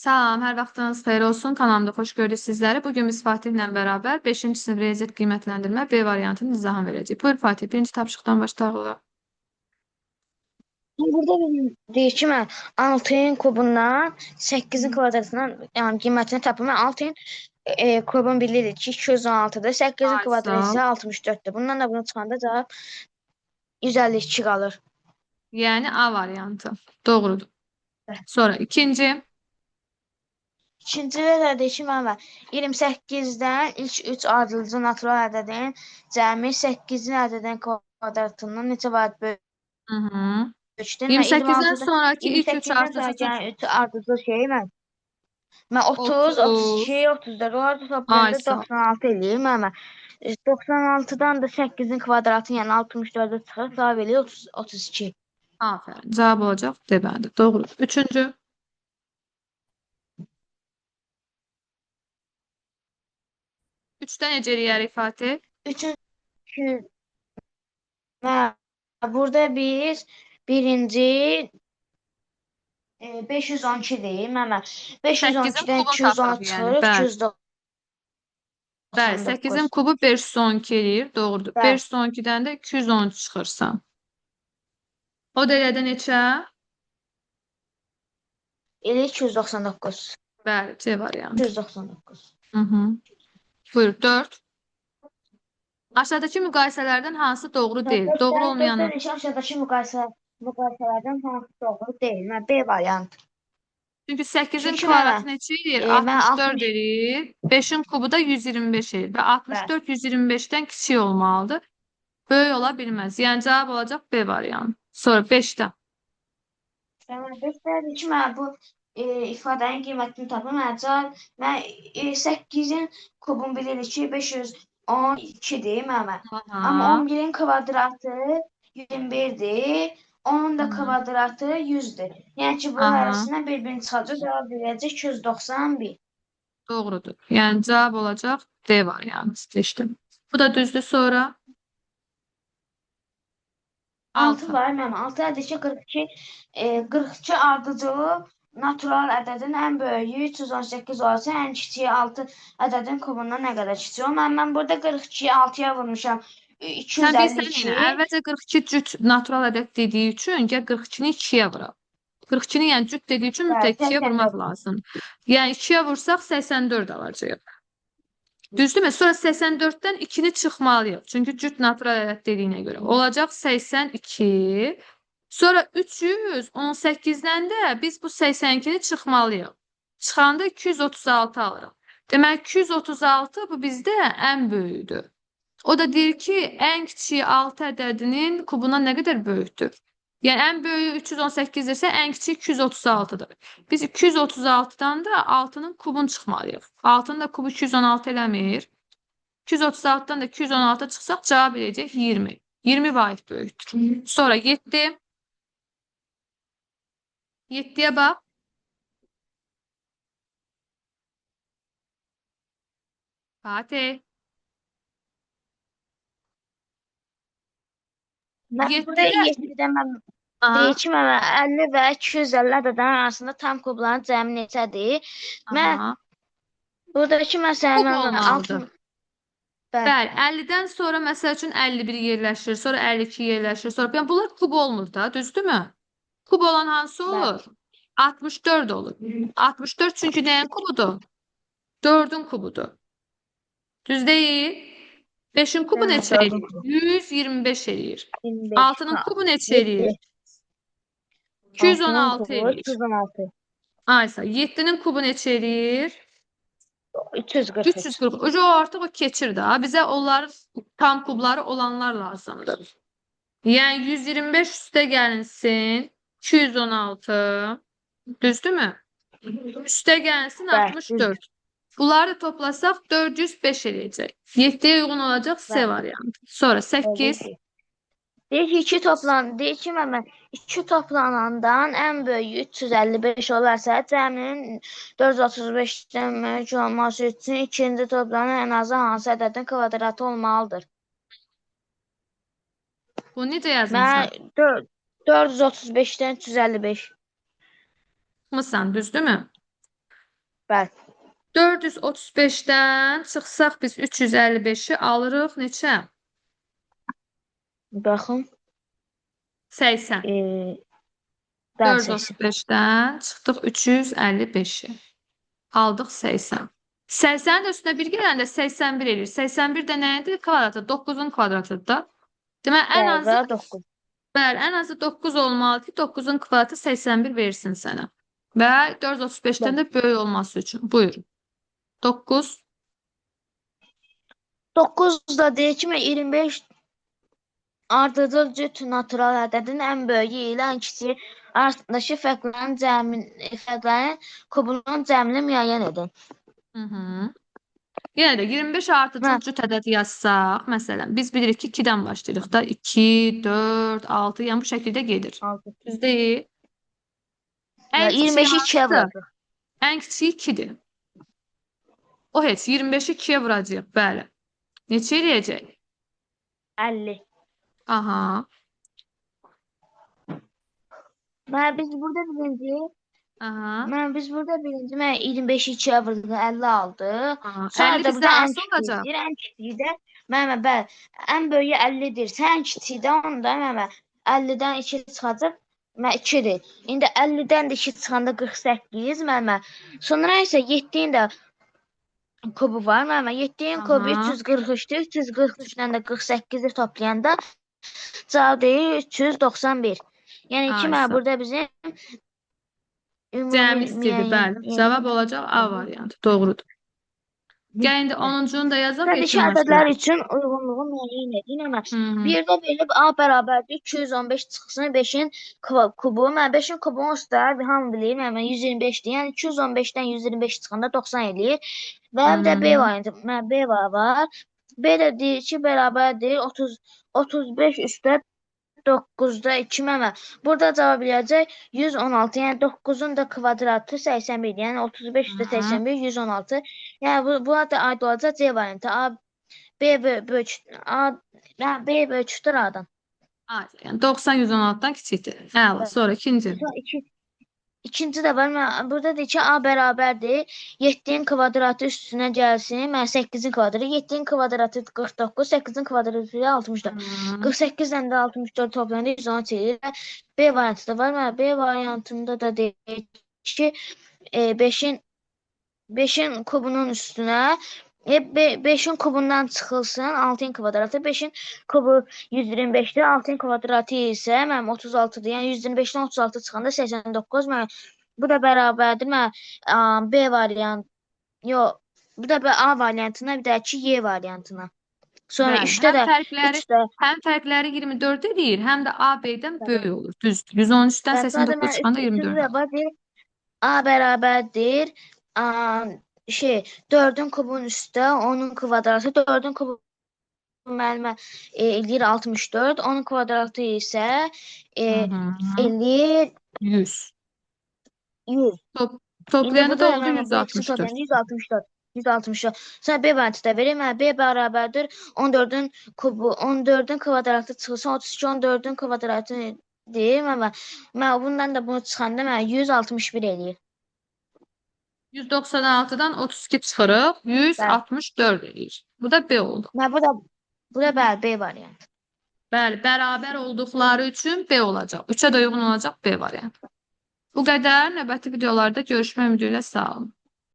Salam, hər vaxtınız xeyir olsun. Kanalımda xoş gördük sizləri. Bugün biz Fatihlə bərabər 5-ci sinif riyaziyyat qiymətləndirmə B variantının izahını verəcəyik. Buyur Fatih, birinci tapşırıqdan başlayalım. Burada deyir ki, mən 6-nın kubundan 8-in kvadratından, yəni qiymətini tapım. Mən 6-nın kubunu bilirik ki, 216-dır. 8-in Ay, kvadratı sağ ol. isə 64-dür. Bundan da bunu çıxanda cavab 152 qalır. Yəni A variantı. Doğrudur. Sonra ikinci. İkincidə də deyir ki, mən 28-dən ilk 3 ardıcıl natural ədədin cəmi 8-in ədədin kvadratından neçə vahid böyükdür? Mən 28-dən 26-da sonraki ilk 3 28-dən sonra ardıcıl gələn 3 ardıcıl şey mən 30, 30. 32, 34 olar Ay, toplayanda sağ ol. 96 eləyir mən. 96-dan da 8-in kvadratı, yəni 64-ə çıxır, cavab eləyir 30, 32. Aferin. Cavab olacaq D bəndi. Doğrudur. Üçüncü. Üçdə necə eləyərik Fatih? Üçüncü, mən burada biz birinci 512 deyil, mən 8-in 512-dən kubunu 210 tapırıq yəni. çıxır, Bəli. Bəli, 299. 8-in kubu 512 eləyir. Doğrudur. Bəli. 512-dən də 210 çıxırsa. O da elədi neçə? Eləyir 299. Bəli, C variantı. 299. Buyur, 4. Aşağıdakı müqayisələrdən hansı doğru deyil? Doğru olmayanı. Dörddə aşağıdakı müqayisələrdən hansı doğru deyil? Mən B variantı. Çünki 8-in Çünki kvadratı mənə, neçə eləyir? mən 64 60 eləyir. 5-in kubu da 125 eləyir. Və 64 125-dən kiçik olmalıdır. Böyük ola bilməz. Yəni cavab olacaq B variantı. Sonra 5-də. Mən 5-də ki, mən bu ifadənin qiymətini tapım. Mən cavab mən 8-in kubunu bilirik ki, 512-dir mən. Amma 11-in kvadratı 121-dir. Onun da kvadratı 100-dür. Yəni ki, bu hərəsindən bir-birini çıxacaq, cavab verəcək 291. Doğrudur. Yəni cavab olacaq D variantı seçdim. Bu da düzdür. Sonra 6 6. var mənim. 6 ədədi ki, 42, 42 ardıcılı natural ədədin ən böyüyü 318 olsa, ən kiçiyi 6 ədədin kubundan nə qədər kiçik olur? Mən burada 42-yi 6-ya vurmuşam. Sən bilirsən 252. yenə, əvvəlcə 42 cüt natural ədəd dediyi üçün gəl 42-ni 2-yə vuraq. 42-ni yəni cüt dediyi üçün mütləq 2-yə vurmaq 84. lazımdır. Yəni 2-yə vursaq 84 alacağıq. Düzdürmü? Sonra 84-dən 2-ni çıxmalıyıq. Çünki cüt natural ədəd dediyinə görə. Olacaq 82. Sonra 318-dən də biz bu 82-ni çıxmalıyıq. Çıxanda 236 alırıq. Demək 236 bu bizdə ən böyüyüdür. O da deyir ki, ən kiçiyi 6 ədədinin kubundan nə qədər böyükdür? Yəni ən böyüyü 318-dirsə, ən kiçiyi 236-dır. Biz 236-dan da 6-nın kubunu çıxmalıyıq. 6-nın da kubu 216 eləmir. 236-dan da 216 çıxsaq cavab eləyəcək 20. 20 vahid böyükdür. Sonra 7. 7-yə bax. Fatih. Mən burada 7-də 7-də mən deyir ki, mən 50 və 250 ədədinin arasında tam kubların cəmi neçədir? Mən buradakı məsələn Kub mən olmalıdır. 6 Bəli. Bəli, 50-dən sonra məsəl üçün 51 yerləşir, sonra 52 yerləşir, sonra yəni bunlar kub olmur da, düzdürmü? Kub olan hansı Bəli. olur? 64 olur. 64 çünki nəyin kubudur? 4-ün kubudur. Düz deyil? 5-in kubu neçə 4-ün eləyir? kubu. 125 eləyir. 25. 6-nın kubu neçə eləyir? 7. 216 6-nın kubu eləyir. 216. Aysa 7-nin kubu neçə eləyir? 343. 340. O artıq o keçir də. Bizə onların tam kubları olanlar lazımdır. Yəni 125 üstə gəlinsin 216. Düzdürmü? Üstə gəlinsin Bəli, 64. Bunları da toplasaq 405 eləyəcək. 7-yə uyğun olacaq C Bəli. variantı. Sonra 8. Deyir ki, 2 toplan, deyir ki, mən 2 toplanandan ən böyüyü 355 olarsa, cəminin 435-dən böyük olması üçün ikinci toplanan ən azı hansı ədədin kvadratı olmalıdır? Bunu necə yazmısan? Mən 435-dən 355. Çıxmısan, düzdürmü? Bəli. 435-dən çıxsaq biz 355-i alırıq neçə? Baxın. 80. Bəli, 80. 435-dən çıxdıq 355-i. Aldıq 80. 80-in də üstünə 1 gələndə 81 eləyir. 81 də nədir? Kvadratı. 9-un kvadratıdır da. Deməli, ən Bəli, azı və 9. bəli, ən azı 9 olmalıdır ki, 9-un kvadratı 81 versin sənə. Və 435-dən Bəli. də böyük olması üçün. Buyurun. 9. 9 da deyir ki, 25 ardıcıl cüt natural ədədin ən böyüyü ilə ən kiçiyi arasındakı fərqlərin kubunun cəmini müəyyən edin. Hı -hı. Yenə də 25 ardıcıl Hə. cüt ədəd yazsaq, məsələn, biz bilirik ki, 2-dən başlayırıq da. 2, 4, 6, yəni bu şəkildə gedir. 6. Düz deyil. Ən kiçiyi 25-i 2-yə hansıdır? vuracaq. Ən kiçiyi 2-dir. O heç 25-i 2-yə vuracağıq, bəli. Neçə eləyəcək? 50. Aha. Mən biz burada birinci, Aha. mən biz burada birinci mən 25-i 2-yə vurduq, 50 aldıq. Aha. Sonra 50 da bizdə burada ən hansı kiçiyi olacaq? deyir, ən kiçiyi də mənə bəli, ən böyüyü 50-dirsə, ən kiçiyi də onda mənə 50-dən 2 çıxacaq. Mən 2-dir. İndi 50-dən də 2 çıxanda 48 mənə. Sonra isə 7-nin də kubu var mənə. 7-nin kubu Aha. 343-dür. 343-dən də 48-i toplayanda cavab deyir 391. Yəni ki, mənə Aysa. burada bizim ümumi Cəmi istəyirdi, müəyyən bəli. Cavab olacaq A variantı. Doğrudur. Gəl indi 10-cunu da yazaq, Sıradakı ədədlər yekunlaşdıraq. üçün uyğunluğu müəyyən edin. Amma Hı -hı. birdə verilib A bərabərdir 215 çıxsın 5-in kubu. Mən 5-in kubunu üstə hamı bilir. Mən 125-dir. Yəni 215-dən 125 çıxanda 90 eləyir. Və bir də B variantı. Mən B var. B də deyir ki, bərabərdir 30 35 üstə 9-da 2 mənə. Burada cavab eləyəcək 116. Yəni 9-un da kvadratı 81. Yəni 35 üstə 81 116. Yəni buna da aid olacaq C variantı. A B böyük A B böyükdür A-dan. Yəni 90 116-dan kiçikdir. Əla. Sonra ikinci. Sonra İkinci də var. Mən, burada deyir ki, A bərabərdir. 7-nin kvadratı üstünə gəlsin. Mən 8-in kvadratı. 7-nin kvadratı 49, 8-in kvadratı 64. 48-dən də 64 toplayanda 113 eləyir. B variantı da var. Mən B variantında da deyir ki, 5-in kubunun üstünə 5-in kubundan çıxılsın 6-ın kvadratı. 5-in kubu 125-dir. 6-ın kvadratı isə mənim 36-dır. Yəni 125-dən 36 çıxanda 89. Mən, bu da bərabərdir. Mən B variant yox, bu da A variantına, bir də ki Y variantına. Sonra Bəli, 3-də həm də fərqləri 3-də həm fərqləri 24 eləyir, həm də A B-dən böyük olur. Düzdür. 113-dən 89 çıxanda 24 24 də var. Deyir, A bərabərdir. A, 4-ün kubunun üstə 10-un kvadratı. 4-ün kubu müəllimə eləyir 64. 10-un kvadratı isə eləyir 100. 100. Toplayanda da oldu İndi 164. 164. 164. Sonra B variantı da verir. Mən B bərabərdir 14-ün kubu, 14-ün kvadratı çıxılsın 32, 14-ün kvadratı deyir. Mən bundan da bunu çıxanda mən 161 eləyir. 196-dan 32 çıxırıq, 164 eləyir. Bu da B oldu. Mən bu da bəli B variantı. Bəli, bərabər olduqları üçün B olacaq. 3-ə də uyğun olacaq B variantı. Bu qədər. Növbəti videolarda görüşmək ümidi ilə sağ olun.